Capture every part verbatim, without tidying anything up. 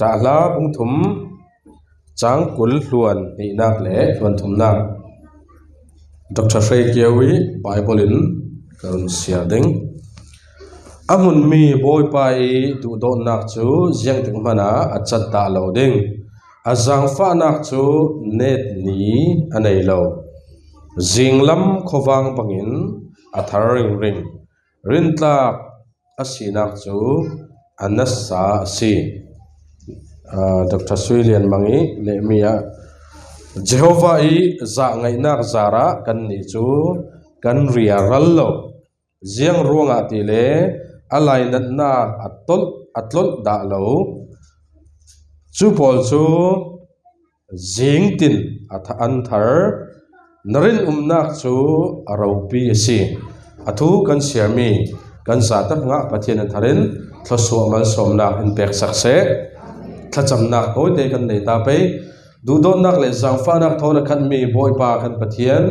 Ṭahhla bung thum, chang kul, hluan hnihnak le hluan thumnak. Doctor Hreikiau ih Bible in ka run siar ding. A hmunmi Bawipa ih duhdawtnak cu ziangtik hmanah a cat dah lo ding. A zaangfahnak cu net ni a nei lo. Zinglam khuavang bangin a thar ringring. Rintlak a sinak cu a nasa a si. Aa, Doctor Sui Lian Mang ih lehmi ah, Jehovah ih zahngaihnak zarah kannih cu kan riaral lo. Ziang ruangah tile a lainatnak a tlolh, a tlolh dah lo. Cu pawl cu zingtin a th-, an thar, na rinumnak cu a ropi a si. A thu kan siarmi kan zate hrangah Pathian in thar in thluasuah malsawmnak in peksak seh. Thlacamnak tawite kan nei ta pei. Duhdawtnak le zaangfahnak thawn a khatmi Bawipa kan Pathian,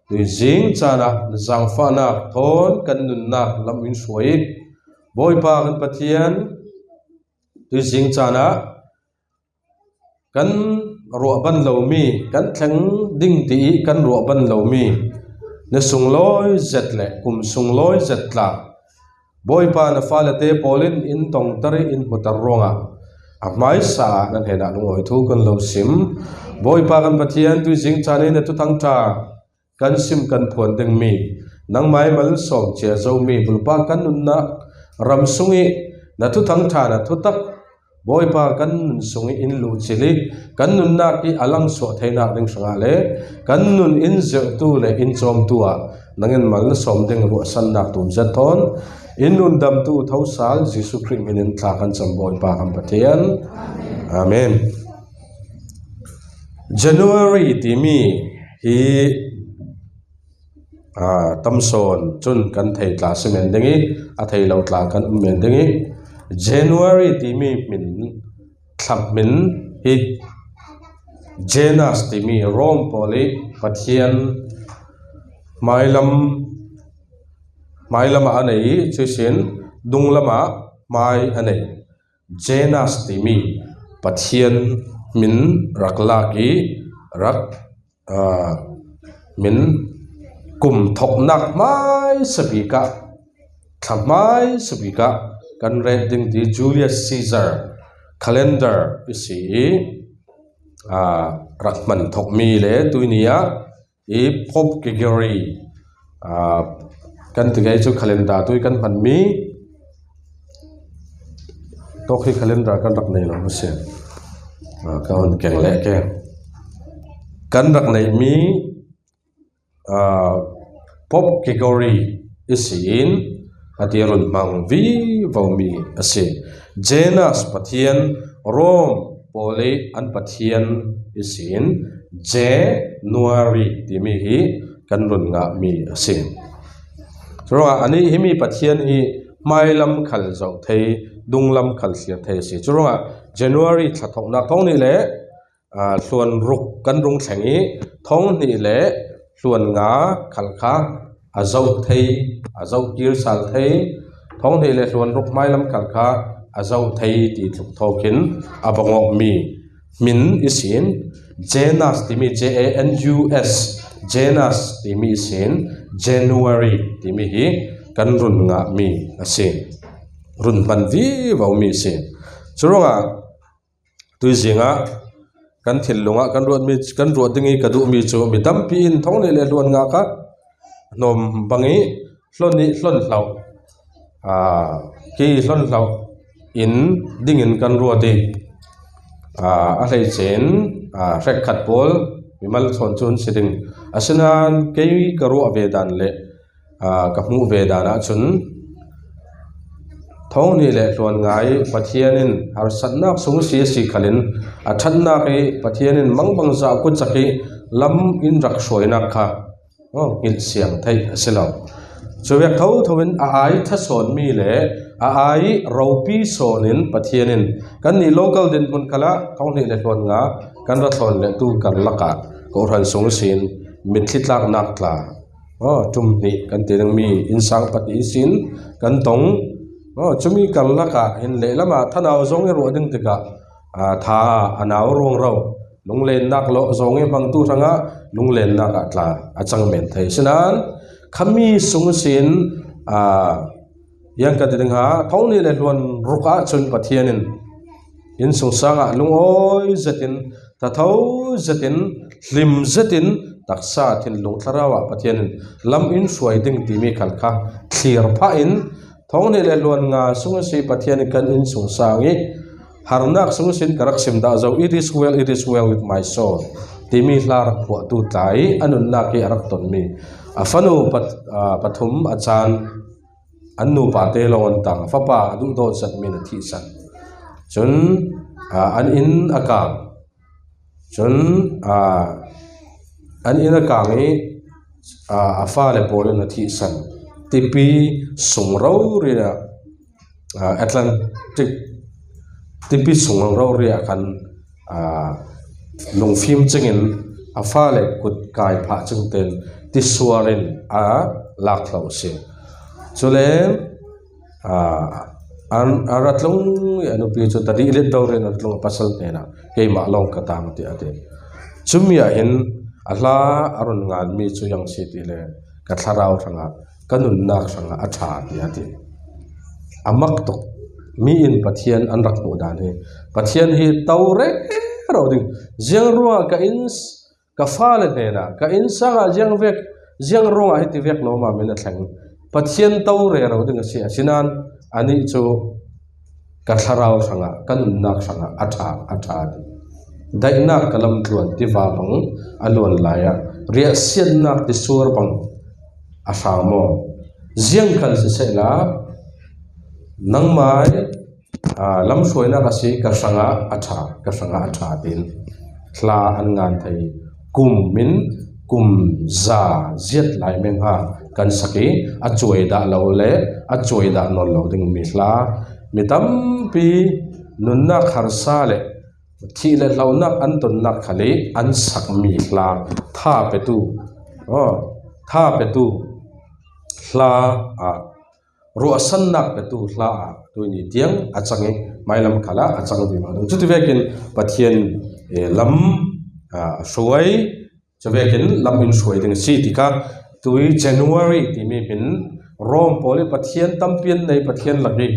tuizing caan ah na zaangfahnak thawn kan nunnak lam in hruai ih, Bawipa kan Pathian, tuizing caan ah kan ruahban lomi, kan thleng ding tiih kan ruahban lomi ni sunglawi zet le kum sunglawi zet tla Bawipa na fale te pawl in in tongter ih in hmuhter ruangah a hmaisa ah nan hnenah lungawi thu kan lo sim. Bawipa kan Pathian, tuizing caan ih na thuthang ṭha kan sim kan phuan dingmi, nangmah ih malsawm cia zomi bulpak kan nunnak ram sungih na thuthang ṭha, na thutak Bawipa kan nun sungih in luhcil ih kan nunnak ih a langsuah theinak ding hrangah le kan nun in zirhtu le in cawmtu ah nangin mal na sawm ding ruahsannak tumzet thawn in undamtu thosal Jesuh Khrih hmin in thla kan cam Bawipa kan Pathian. Amen. January timi hi, aa, tamsawn cun kan thei tla si men ding ih, a thei lo tla kan um men ding ih, January timi hmin, thla hmin hi Janus timi Rome pawl ih pathian hmailam, hmailam ah a nei ih, cuihsin dunglam ah hmai a nei. Janus timi pathian hmin rak lak ih rak, aa, hmin kum thoknak hmaisabik ah, thla hmaisabik ah kan ret ding ti Julius Caesar calendar ihsi ih, aa, rak hman thokmi le tuihni ah ih Pope Gregory, aa, kan ti ngei cu calendar tu ih kan hmanmi, tawk hi calendar kan rak nei lo a si. Aa, ka hun keng leh ke. Kan rak neihmi, aa, Pope Gregory ihsin a ti run hmang vivomi a si. Janus pathian Rome pawl ih an pathian ihsin January timi hi kan run ngahmi a si. Curuangah anih himi pathian hi hmailam khal zoh thei, dunglam khal thlir thei a si. Curuangah January thla thoknak thong hnih le aa, hluan ruk kan rung thleng ih thong hnih le hluan nga khal kha a zoh thei, a zoh kir sal thei, thong hnih le hluan ruk hmailam khal kha a zoh thei ti tluk thawk in a bang awkmi hmin ihsin Janus timi, J A N U S, Janus timi ihsin January timi hi kan run ngahmi a si. Run hman vivomi a si. Curuangah tuizing ah kan thinlung ah kan ruatmi, kan ruat ding ih ka duhmi cu mi tampi in thong hnih le hluan nga kha hnawm bang ih hlon ih hlon hloh, aa, ki hlon hloh in dingin kan ruat ih, aa, a hleice in, aa, hrekkhat pawl mimal thawn cu an si ding. Asinain kei ka ruah ve dan le aa, ka hmuh ve dan ahcun thong hnih le hluan nga ih Pathian in harsatnak sung si a si khalin a ṭhatnak ih Pathian in mangbangza kucak ih lam in rak hruainak kha, aw, hngilh siang theih a si lo. Cuvek thotho in a ai ṭha sawnmi le a ai ropi sawn in Pathian in kannih local dinhmun khalah thong hnih le hluan nga kan ra thlawn le tu karlak ah kawhhran sung sin mitthli tlaknak tla, aw, ṭum hnih kan ti dingmi innsang pahnih ihsin kan tong, Aw, cumi karlakah hin lehlamah thanau zawng i ruah ding tikah, aa, tha a nau ruangro, lunglennak lawh zawng i hmangtu hrangah lunglennak ah tla a cang men thei. Sinain khami sung sin, aa, iang ka ti ding ha, thawng hnih le hluan ruk ah cun Pathian in innsungsang ah lungawi zetin, thatho zetin, hlim zetin, taksa thinlung thlarau ah Pathian in lam in hruai ding timi khal kha thlir phah in, thawng hnih le hluan nga sung a si Pathian in kan innsungsang i harnak sung sin ka rak sim dah zo, "It is well, it is well with my soul," timi hla rak phuahtu tla i a nunnak i a rak tonmi a fanu pat-, aa, pathum a caan an nupa te lawng an tang, a fapa a duhdawt zetmi in a thihsan. Cun, aa, an inn a kang. Cun, aa, an inn a kang i, aa, a fale pawl in a thihsan. Tipi sung rori ah, aa, Atlantic tipi sung rori ah khan, aa, lungfim cingin a fale kut kai phah cingten tisuar in a lak hlo a si. Cule, aa, an, a ra tlung i a nupi cu tadi lit do rin a ra tlung a pasal hnenah keimah lawng ka tang ti a ti. Cumi ah hin a hla a run nganmi cu iang si ti le ka thlarau hrangah, ka nunnak hrangah a ṭha ti a ti. A mak tuk. Mi in Pathian an rak hmuh dan hi, Pathian hi to rero ding. Ziang ruangah ka inn, ka fale hnenah, ka innsang ah ziang vek, ziang ruangah hiti vek lawmam in a thleng. Pathian to rero ding a si, asinain anih cu ka thlarau hrangah, ka nunnak hrangah a ṭha, a ṭha ding. Daihnak ka lamtluan tiva bang a luan lai ah riahsiatnak tisuar bang a hrang maw? Ziang khal sisehla, nangmai, aa, lamhruainak a si, ka hrangah a ṭha, ka hrangah a ṭha, tiin hla an ngan thei. Kum in kum za ziat lai mengha kan sak i a cuai dah lo le a cuai dah nawn lo dingmi hla, mi tampi nunnak harsa le thih le hlonak an tonnak khal i an sakmi hla, tha petu, aw, tha petu hla, ah, ruahsannak petu hla ah tuini tiang a cang i, mailam khalah a cang vivo ding. Cuti vekin Pathian, eh, lam, ah, hruai, cuvekin lam in hruai ding a si ti kha, tui January timi hmin Rome pawl i Pathian tampi an nei, Pathian lak i,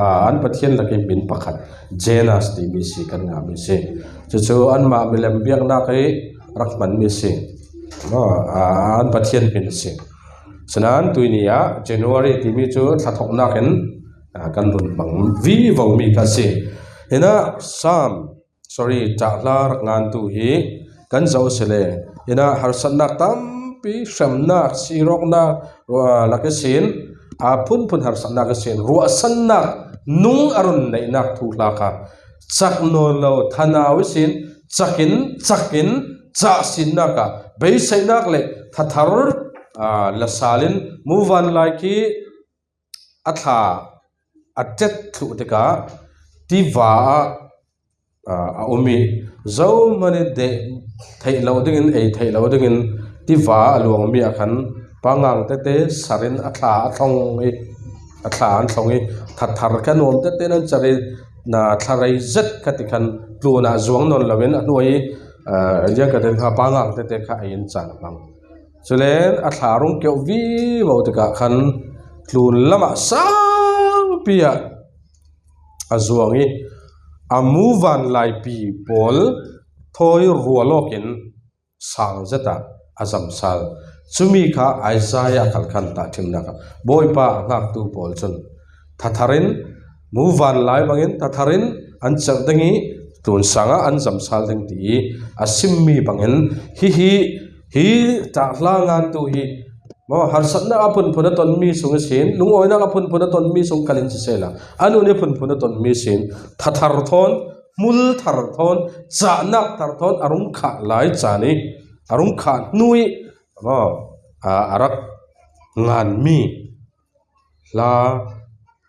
ah, an Pathian lak i hmin pakhat Janus timi si kan ngahmi si. Cucu anmah milem biaknak i rak hmanmi si. Ah, an Pathian hmin a si. Sinain tuini ah January timi cu thla thawknak in, aa, kan run bang vivo mi kha si. Hinah Psalm, sorry, Ṭahhla rak ngantu hi kan zoh a si le, hinah harsatnak tampi, hremnak, sirawknak, aa, lak ihsin, aa, phunphun harsatnak ihsin ruahsannak nung a run neihnak thuhla kha cak nawn lo, thanau ihsin cakin, cakin, cah sinnak ah beiseihnak le thathar, aa, la sal in muvanlai khi a thla a ṭet thluh tikah tiva ah, aa, a um i, zohman i deh theih lo dingin, ei theih lo dingin tiva a luangmi ah khan pangang tete sar in a thla a thlong i, a thla an thlong i, thathar kha nuam tete nan car i, na thlarei zet kha ti khan tlunah zuang nawn loin a hnuai i, aa, ziang ka ten kha pangang tete kha ei in caan a hmang. Cule a thla rung keuh vivo tikah khan tlun lamah sangpi ah a zuang i, a muvanlaipi pawl thawi rual awkin sang zet ah a zamsal. Cumi kha Isaiah khal khan tahṭhimnak ah Bawipa a hngaktu pawl cun thathar in, muvanlai bangin thathar in an cerh ding i, tlun sangah an zamsal ding ti i a simmi bangin hihi, hi Ṭahhla ngantu hi maw, harsatnak a phunphun a tonmi sung ihsin, lungawinak a phunphun a tonmi sung khalin sisehla, a nun i phunphun a tonmi sin, thathar thawn, hmul thar thawn, cahnak thar thawn a rung khah lai caan i, a rung khah hnu i, maw, aa, a rak nganmi hla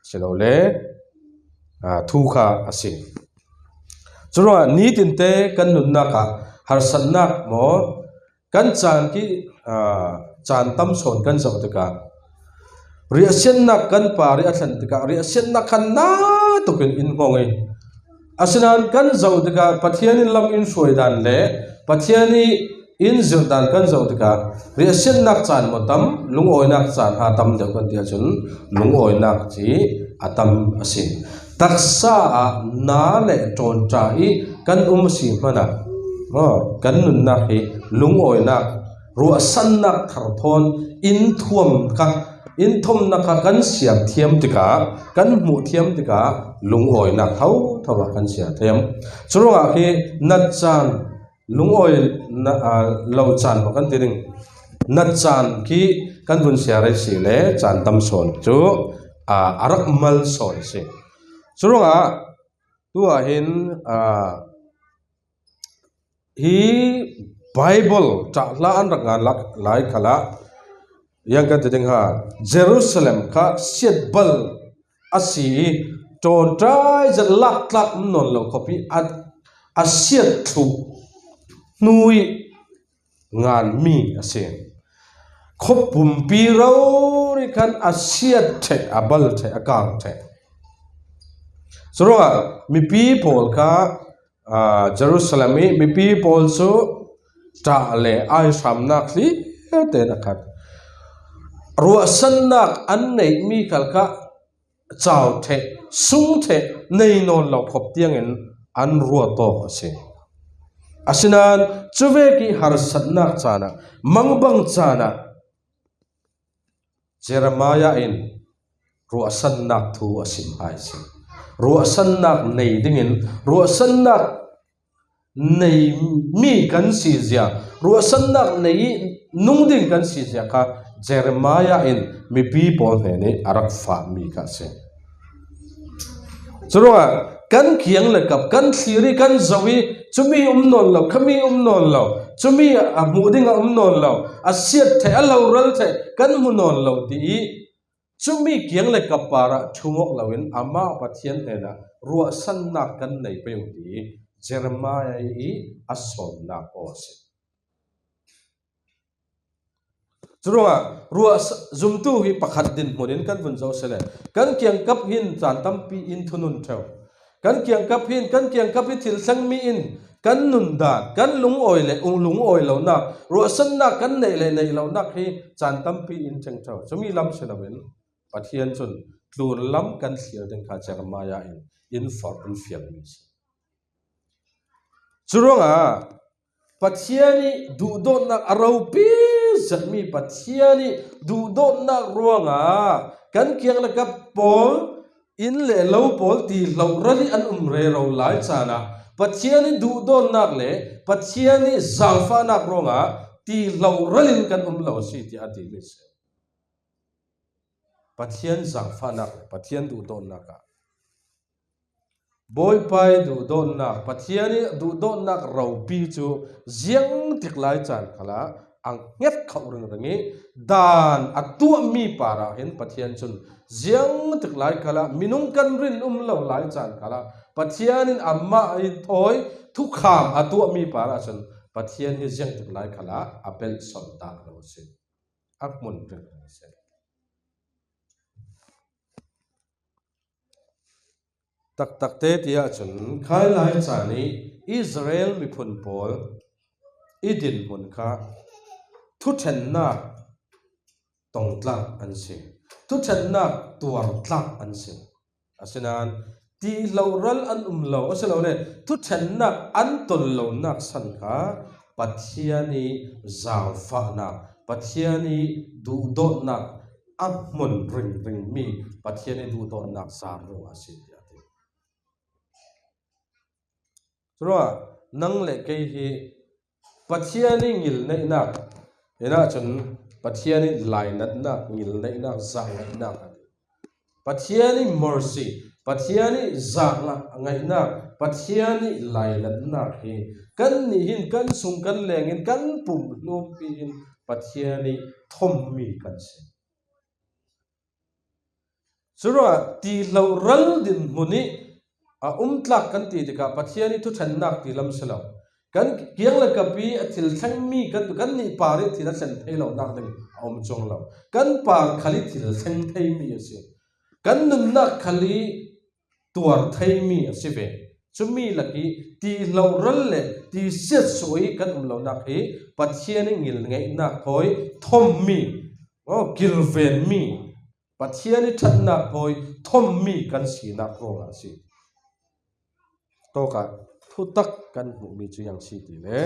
silole, aa, thu kha a si. Curuangah nitinte kan nunnak ah harsatnak maw, kan caan ki, aa, caan tam sawn kan zoh tikah Riahsiatnak kan parih a thlen tikah riahsiatnak khan na tukin in ngong i, asinan kan zoh tikah Pathian in lam in hruai dan le Pathian i in zirh dan kan zoh tikah riahsiatnak caan maw tam, lungawinak caan ha tam deuh kan ti ahcun lungawinak ci a tam a si. Taksa ah na le ṭawnṭa i kan um a si hmanah, aw, kan nunnak hi lungawinak, ruahsannak thar thawn in thuam kha, in thomnak kha kan siam thiam tikah, kan hmuh thiam tikah lungawinak thotho ah kan siam thiam. Curuangah khi natcaan, lungawi na, aa, lo caan maw kan ti ding, natcaan khi kan vun siar i si le caan tam sawn cu, aa, a rak mal sawn a si. Curuangah tu ah hin, aa, hi Baibal ṭah hla an rak ngan lak lai khalah, yang kan ti ding ha, Jerusalem kha siatbal a si i, ṭawnṭai zet laktlak um nawn lo khawp i a, a siat thluh hnu i nganmi a si. Khawpumpi rori khan a siat ṭheh, a bal ṭheh, a kang ṭheh. Curuangah mipi pawl kha, aa, Jerusalem i mipi pawl cu ṭah le aihramnak hliam tein a khat. Ruahsannak an neihmi khal kha cau ṭheh, sung ṭheh nei nawn lo khawp tiangin an ruat awk a si. Asinain cuvek i harsatnak caan ah, mangbang caan ah Jeremiah in ruahsannak thu a sim hai a si. Ruahsannak nei dingin, ruahsannak neimi kan si zia, ruahsannak nei i nung ding kan si zia kha Jeremiah in mipi pawl hnen i a rak fahmi kha a si. Curuangah kan kiang le kap, kan thlir i kan zoh i, cumi um nawn lo, khami um nawn lo, cumi a hmuh ding a um nawn lo, a siat ṭheh, a hloral ṭheh, kan hmu nawn lo ti i, cumi kiang le kap parah ṭhum awk loin amah Pathian hnenah ruahsannak kan nei pei u ti i Jeremiah i a sawnnak aw a si. Curuangah ruah zumtu hi pakhat dinhmun in kan vun zoh sile, kan kiangkap hin caan tampi in thunun ṭheu. Kan kiangkap hin, kan kiangkap hi thil thlengmi in kan nundan, kan lungawi le lungawi lonak, ruahsannak kan neih le neih lonak hi caan tampi in ṭheng ṭheu. Cumi lam si loin Pathian cun tlunlam kan thlir ding kha Jeremiah in in forh in fialmi a si. Curuangah Pathian i duhdawtnak a ropi zetmi Pathian i duhdawtnak ruangah kan kiang le kap pawl, inn le lo pawl ti hloral i an um rero lai caan ah Pathian i duhdawtnak le Pathian i zaangfahnak ruangah ti hloral in kan um lo a si, tiah a timi a si. Pathian zaangfahnak le Pathian duhdawtnak ah Bawipa i duhdawtnak, Pathian i duhdawtnak ropi cu ziangtik lai caan khalah a hnget kho ringring i, daan a tuahmi parah hin Pathian cun ziangtik lai khalah minung kan rin um lo lai caan khalah Pathian in amah i thawi thukham a tuahmi parah cun Pathian hi ziangtik lai khalah a pelhson tak lo a si. A hmun ringring a si. Taktakte ti ahcun khai lai caan i Israel miphun pawl i dinhmun kha thuṭhennak tongtlak an si, thuṭhennak tuartlak an si. Asinain ti hloral an um lo, asilole thuṭhennak an ton lonak san kha Pathian i zaangfahnak, Pathian i duhdawtnak a hmun ringringmi Pathian i duhdawtnak zar ruangah a si, tiah a ti. Curuangah nang le kei hi Pathian i ngilneihnak, in ahcun Pathian i lainatnak, ngilneihnak, zahngaihnak a ti. Pathian i mercy, Pathian i zahngaihnak, Pathian i lainatnak hi kannih hin kan sung kan leng in kan pumhlumpi in Pathian i thommi kan si. Curuangah ti hloral dinhmun i a umtlak kan ti tikah Pathian i thuṭhennak ti lam si lo. Kan kiang le kapi a thil thleng mi kan, kannih par i thil a thlen thei lonak ding a om cuang lo. Kan par khal i thil thleng thei mi a si. Kan nunnak khal i tuar thei mi a si ve. Cumi lak i ti hloral le ti siatsuah i kan um lonak hi Pathian i ngilngeihnak thawi thom mi, aw, kilven mi, Pathian i ṭhatnak thawi thom mi kan sinak ruangah a si. Tawkah thutak kan hmuhmi cu ziang si ti le,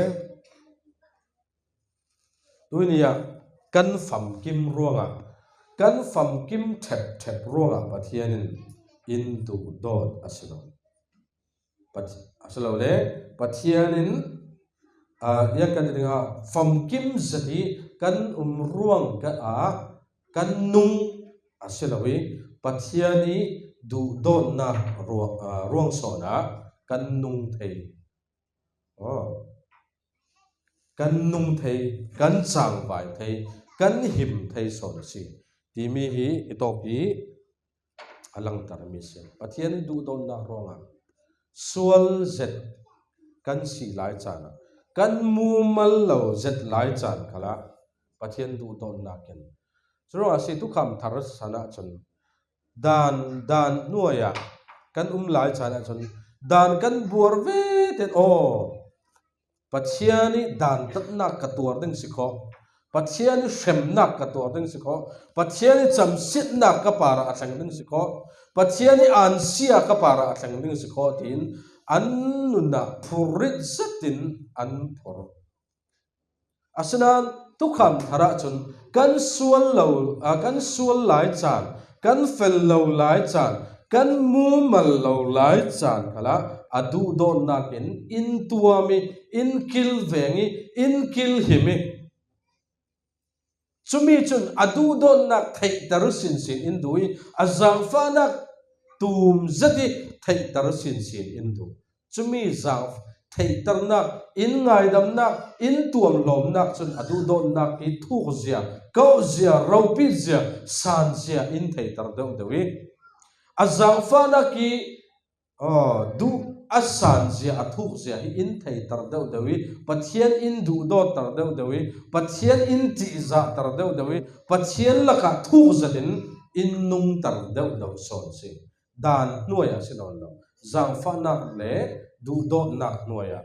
tuini ah kan famkim ruangah, kan famkim ṭhepṭhep ruangah Pathian in in duhdawt a si lo. Pat-, a si lo le, Pathian in, aa, ziang kan ti dingah famkim zet i kan um ruang ka, aa, kan nung a si lo i, Pathian i duhdawtnak ruang, aa, ruang sawnah kan nung thei. Aw. Kan nung thei, kan cangvai thei, kan him thei sawn a si timi hi i tawk i a langtermi a si. Pathian i duhdawtnak ruangah sual zet kan si lai caan ah, kan mumal lo zet lai caan khalah Pathian duhdawtnak in. Curuangah si tukham thar san ah cun dan, dan hnuai ah kan um lai caan ah cun dan kan buar ve ten aw, Pathian i dantatnak ka tuar ding si khaw, Pathian i hremnak ka tuar ding si khaw, Pathian i camsiatnak ka parah a thleng ding si khaw, Pathian i ansia ka parah a thleng ding si khaw, tiin an nunah phurrit zetin an phur. Asinain tukham thar ah cun kan sual lo, aa, kan sual lai caan, kan fel lo lai caan, kan mumal lo lai caan khalah a duhdawtnak in in tuam i, in kilveng i, in kilhim i. Cumi cun a duhdawtnak theihter sinsin in duh i, a zaangfahnak tum zet i theihter sinsin in duh. Cumi zaang theihternak, in ngaidamnak, in tuamhlawmnak cun a duhdawtnak i thukzia, kauhzia, ropizia, sanzia in theihter deuhdeuh i, a zaangfahnak i, aw, duh a sanzia, a thukzia hi in theihter deuhdeuh i, Pathian in duhdawtter deuhdeuh i, Pathian in ṭihzahter deuhdeuh i, Pathian lakah thuk zetin in nungter deuhdeuh sawn si. Dan hnuai ah si nawn lo, zaangfahnak le duhdawtnak hnuai ah,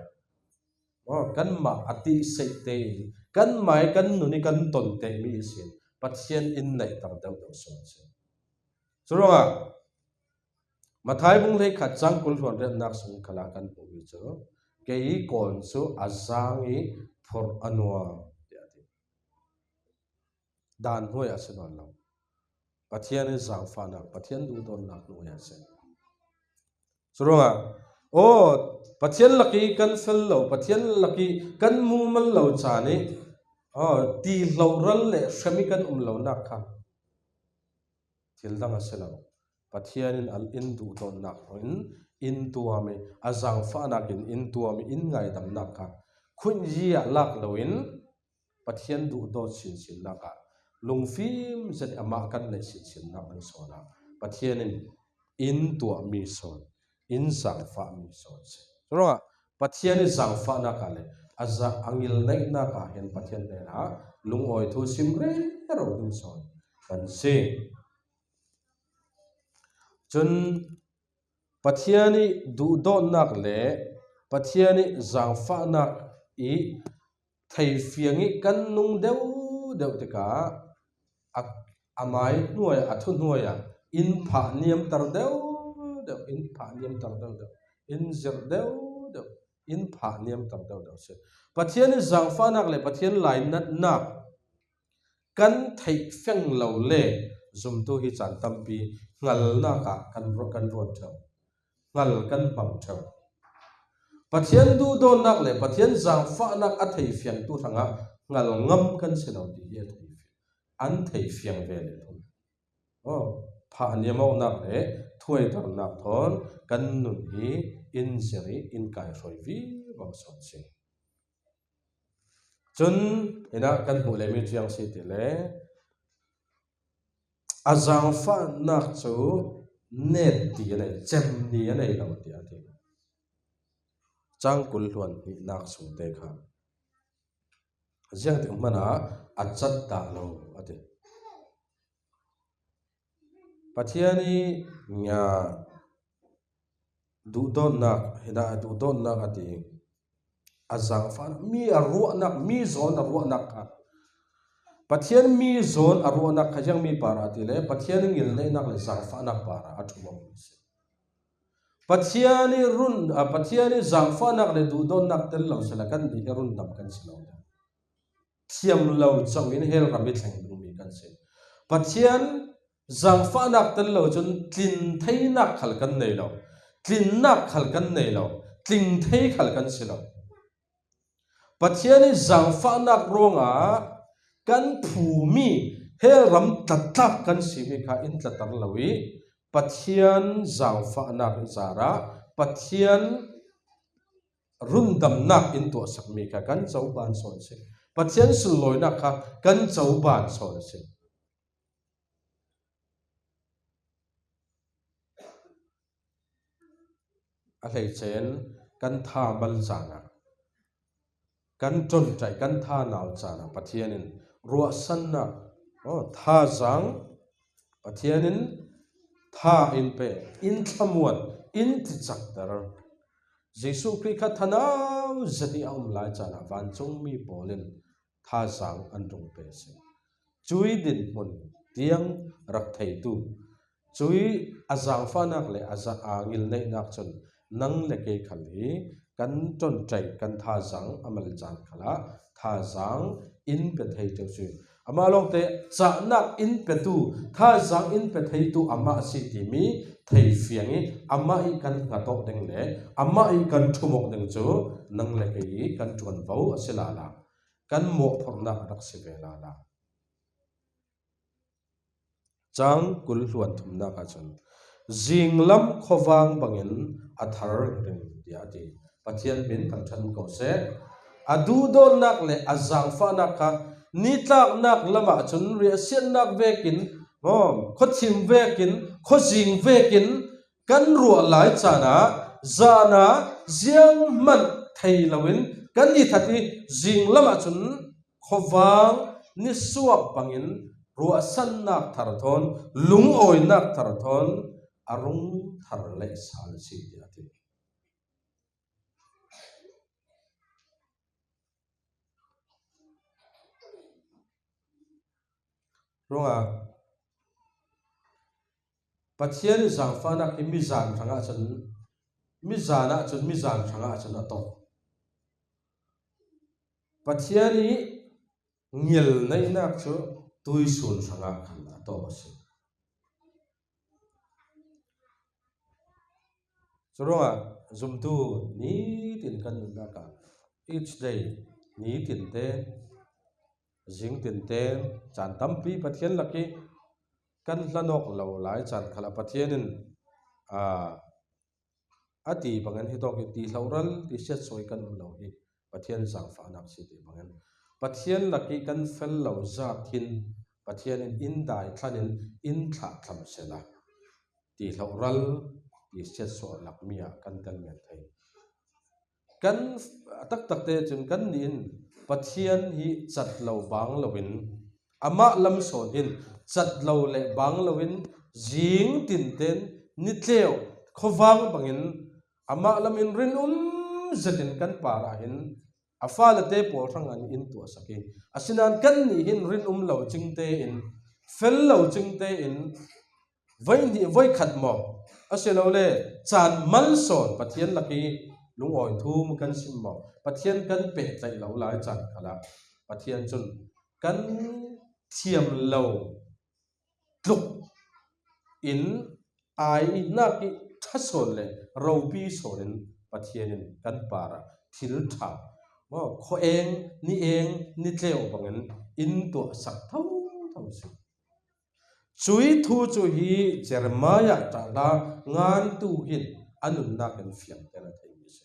aw, kanmah a tihseih tein kanmah i kan nun i kan ton tehmi ihsin Pathian in neihter deuhdeuh sawn si. Curuangah Matthai bung hleikhat cang kul hluan riatnak sung khalah kan hmuhmi cu, kei kawn cu a zaang i phurh a nuam, tiah a ti. Dan hnuai ah si nawn lo. Pathian i zaangfahnak, Pathian duhdawtnak hnuai ah si. Curuangah, aw, Pathian lak i kan fel lo, Pathian lak i kan mumal lo caan i, aw, ti hloral le hrem i kan um lonak kha thil dang a si lo. Pathian in a, in duhdawtnak in in tuam i, a zaangfahnak in in tuam i, in ngaidamnak kha khuiyi ah lak loin Pathian duhdawt sinsinnak ah lungfim zet amah kan neih sinsinnak ding sawn ah Pathian in in tuahmi sawn, in zaangfahmi sawn si. Curuangah Pathian i zaangfahnak ah le a za-, a ngilneihnak ah hin Pathian hnenah lungawi thu sim rero ding sawn kan si. Cun Pathian i duhdawtnak le Pathian i zaangfahnak i theifiang i kan nung deuhdeuh tikah a, a mai hnuai, a thu hnuai ah in phah niamter deuhdeuh, in phah niamter deuhdeuh, in zirh deuhdeuh, in phah niamter deuhdeuh si. Pathian i zaangfahnak le Pathian lainatnak kan theih fiang lo le zumtu hi caan tampi hngalnak ah kan, kan ruat ṭheu, hngal kan hmang ṭheu. Pathian duhdawtnak le Pathian zaangfahnak a theifiangtu hrangah hngal ngam kan si lo ti hi a theifiang, an theifiang ve le thum. Aw, phah niamawknak le thuaiternak thawn kan nun hi in zirh i in kaihruai vivo sawn si. Cun hinah kan hmuh lemi cu ziang si ti le, a zaangfahnak cu net ti a nei, cem ni a nei lo tiah a ti. chang kul hluan hnihnak sungte kha ziangtik hmana a cat dah lo a ti. Pathian i nga duhdawtnak, hinah duhdawtnak a ti. A zangfahnak, mi a ruahnak, mi zawn a ruahnak kha. Pathian mi zawn a ruahnak kha ziang mi parah a ti le, Pathian i ngilneihnak le zangfahnak parah a ṭhum awk a si. Pathian i run, a, Pathian i zangfahnak le duhdawtnak tel lo sela kan nih hi rundam kan si lo. Thiam lo chauhin hell ram i thleng dingmi kan si. Pathian zangfahnak tel lo cun tlin theinak khal kan nei lo, tlinnak khal kan nei lo, tling thei khal kan si lo. Pathian i zangfahnak ruangah kan phumi hell ram tlatlak kan simi kha in tlatar lo i Pathian zangfahnak zarah Pathian rundamnak in tuahsakmi kha kan coban sawn a si. Pathian sunlawinak kha kan coban sawn a si. A hleice in kan tha mal caan ah, kan ṭonṭaih, kan tha nau caan ah Pathian in ruahsannak, aw, thazaang Pathian in tha in pe, in thlamuan, in ticakter. Jesuh Khrih kha thanau zet i a um lai caan ah vancungmi pawl in thazaang an rung pe a si. Cui dinhmun tiang rak theitu, cui a zangfahnak le a za-, a ngilneihnak cun nang le kei khal hi kan ṭonṭaih, kan thazaang a mal caan khalah thazaang in pe thei ṭeu cu. Amah lawngte cahnak in petu, thazaang in pe theitu amah a si timi thei fiang i amah i kan hngat awk ding le amah i kan ṭhum awk ding cu nang le kei i kan ṭuanvo a si lala. Kan mawhphurhnak a rak si ve lala. Cang kul hluan thumnak ahcun, "Zinglam khuavang bangin a thar ringring," tiah a ti. Pathian min thangṭhat ko seh. A duhdawtnak le a zangfahnak kha nitlaknak lamah cun riahsiatnak vekin, aw, khuathim vekin, khuazing vekin kan ruah lai caan ah zan ah zianghmanh thei loin kan i that i zinglam ahcun khuavang nisuak bangin ruahsannak thar thawn, lungawinak thar thawn a rung thar leh sal a si, tiah a ti. Ruangah Pathian i zangfahnak hi mizan hrangah cun, mizan ahcun, mizan hrangah cun a tawk. Pathian i ngilneihnak cu tuisun hrangah khan a tawk a si. Curuangah zumtu nitin kan nunnak ah each day, nitin te, zingtin te, caan tampi Pathian lak i kan hlan awk lo lai caan khalah Pathian in, aa, a ti bangin hitawk i ti hlohral, ti siatsuah i kan um lo hi Pathian zangfahnak si ti bangin Pathian lak i kan fel lo zat hin Pathian in in dai thlan in in thlah thlam sehla ti hlohral, ti siatsuah lakmi ah kan tel men thei. Kan a taktakte cun kannih in Pathian hi cat lo bang loin, amah lam sawn hin cat lo le bang loin, zing tinten nitleu khuavang bangin amah lam in rinum zetin kan parah hin a falete pawl hrangah in tuahsak i, asinain kannih hin rinum lo cingte in, fel lo cingte in, voi hnih, voi khat maw, asilole caan malsawn Pathian lak i lungawi thum kan sim maw, Pathian kan pehtlaih lo lai caan khalah Pathian cun kan thiam lo tluk in ainak i ṭha sawn le ropi sawn in Pathian in kan parah thil ṭha, maw, khuaeng, ni eng, nitleu bangin in tuahsak thotho si. Cui thu cu hi Jeremiah ṭahla ngantu hin a nunnak in fiangter a theimi a si.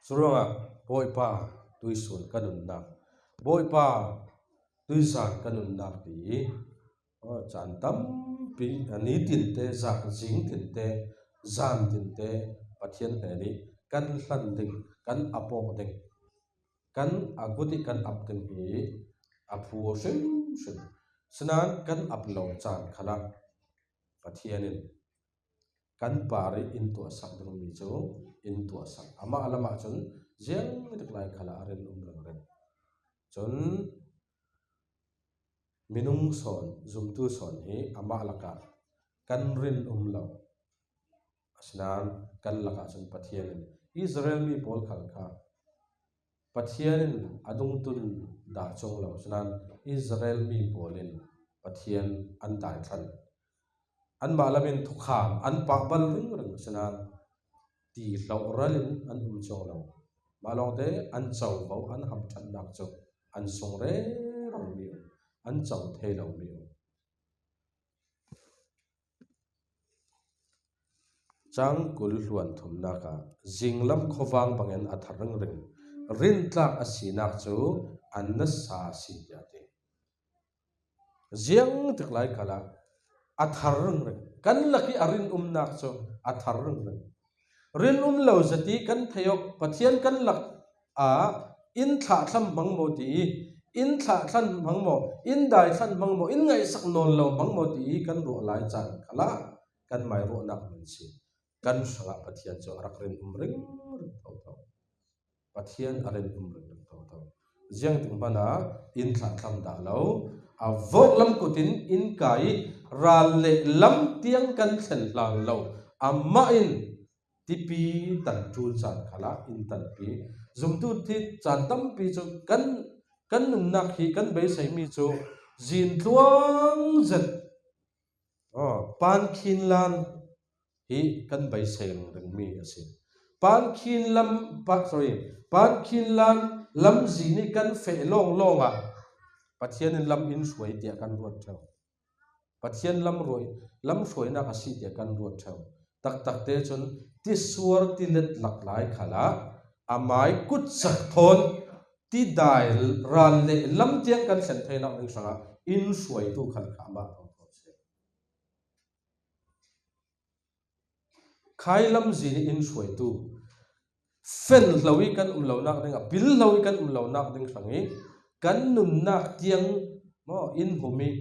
Curuangah Bawipa tuisun ka nunnak, Bawipa tuizan ka nunnak ti i Aw, caan tampi, a ni tinte, zak zing tinte, zan tinte, Pathian hnenih kan hlan ding, kan ap awk ding, kan a gut ih kan ap ding hi a phu hrimhrim. Sinain kan ap lo caan khalah Pathian in kan par ih in tuahsak dingmi cu in tuahsak. Amah lamah cun ziangtik lai khalah a rin um ringring. Cun minung sawn, zumtu sawn hi amah lakah kan rin um lo. Asinain kan lakah cun Pathian in Israel mi pawl khal kha Pathian in a dungtun dah cuang lo. Asinain Israel mi pawl in Pathian an daithlan. Anmah lam in thukham an pahbal ringring. Asinain ti hlauh ral in an um cuang lo. Mah lawngte an covo, an hamṭhatnak cu an sung rero mi uh, an co thei lo mi uh. Cang kul hluan thumnak ah zinglam khuavang bangin a thar ringring, rintlak a sinak cu an nasa a si, tiah a ti. Ziangtik lai khalah a thar ringring. Kan lak ih a rin umnak cu a thar ringring. Rin um lo zet ih kan theih awk, Pathian kan lak ah in thlahthlam hmang maw ti ih, in thlahthlam hmang maw, in daithlan hmang maw, in ngaihsak nawn lo hmang maw ti ih kan ruah lai caan khalah kan mai ruahnak hmun si. Kan hrangah Pathian cu a rak rin um ringring thotho. Pathian a rin um ringring thotho. Ziangtik hmanh ah in thlahthlam dah lo. A vok lam kut in in kai ih ral le lam tiang kan thlen hlan lo. Amah in tipi tan ṭul caan khalah in tanpi. Zumtu hi caan tampi cu kan, kan nunnak hi kan beiseimi cu zin tluang zet, aw, pan khin lan hi kan beisei ringringmi a si. Pan khin lam, pa, sorry, pan khin lan lamzin ih kan feh lawnglawng ah Pathian in lam in hruai tiah kan ruat ṭheu. Pathian lam ruai, lam hruainak a si tiah kan ruat ṭheu. Taktakte cun tisuar tilet lak lai khalah amai kutsak thawn tidai ral le lam tiang kan thlen theinak ding hrangah in hruaitu khal kha amah thawngthawng si. Khai lamzin ih in hruaitu, fel hlo ih kan um lonak ding, a pil hlo ih kan um lonak ding hrang ih kan nunnak tiang maw, in hum ih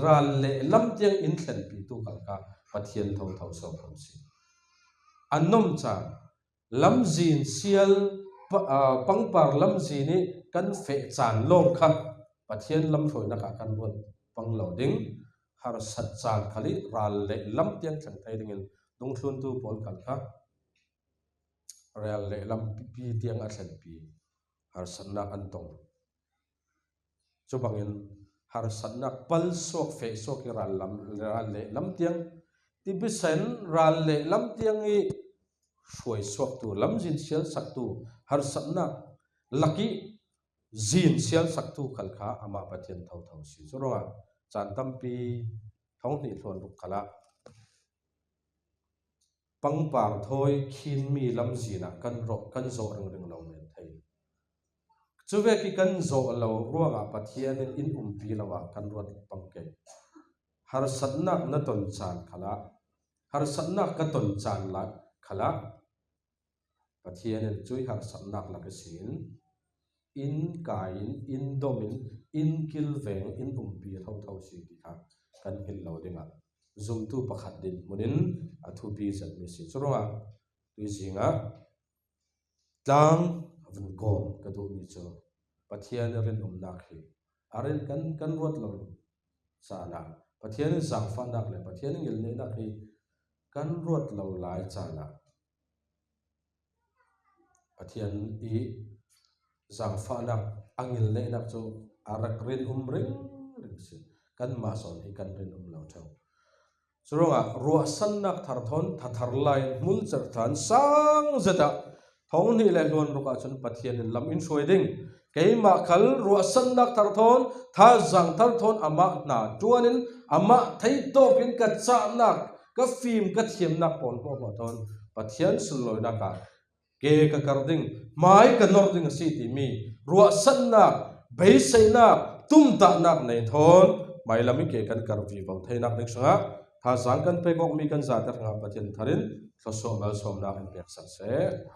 ral le lam tiang in thlenpitu khal kha Pathian thotho so kho si. A nom caan, lamzin sial pa-, aa, pangpar lamzin ih kan feh caan lawng kha Pathian lam hruainak ah kan ruat pang lo ding. Harsat caan khal ih ral le lam tiang thleng thei dingin dungthluntu pawl khal kha ral le lam pi tiang a thlenpi harsatnak an tong. Cubangin harsatnak palsuak fehsuak ih ral lam, ral le lam tiang, tipisen ral le lam tiang ih hruaisuaktu, lamzin sialsaktu, harsatnak lak ih zin sialsaktu khal kha amah Pathian thotho si. Curuangah caan tampi thonghnih hluan ruk khalah pangpar thawi khinmi lamzin ah kan rawh, kan zawh ringring lo men thei. Cuvek ih kan zawh lo ruangah Pathian in in umpi lo ah kan ruat pang ke. Harsatnak na ton caan khalah, harsatnak ka ton caan lai khalah, Pathian in cuih harsatnak lak ihsin in kai in, in dom in, in kilveng in umpi thotho si ti kha kan hilh lo dingah zumtu pakhat dinhmun in a thupi zetmi si. Curuangah tuizing ah tlang a vun kawm ka duhmi cu Pathian ih rinumnak hi a rin kan, kan ruat lo caan ah, Pathian ih zaangfahnak le Pathian ih ngilneihnak hi kan ruat lo lai caan ah Pathian ih zaangfahnak, a ngilneihnak cu a rak rin um ringring si. Kanmah sawn hi kan rin um lo ṭheu. Curuangah ruahsannak thar thawn thathar lai in hmul cer ṭhan sang zet ah thonghnih le hluan ruk ahcun Pathian in lam in hruai ding. Keimah khal ruahsannak thar thawn, thazaang thar thawn amah hna ṭuan in amah theih tawk in ka cahnak, ka fim, ka thiamnak pawl hmuahhmuah thawn Pathian sunlawinak ah ke ka kar ding, hmai ka nor ding a si timi ruahsannak, beiseinak, tumtahnak nei thawn mailam i ke kan kar vivo theinak ding sungah thazaang kan pek awkmi kan zate hrangah Pathian tharin thluasuah malsawmnak in peksak seh.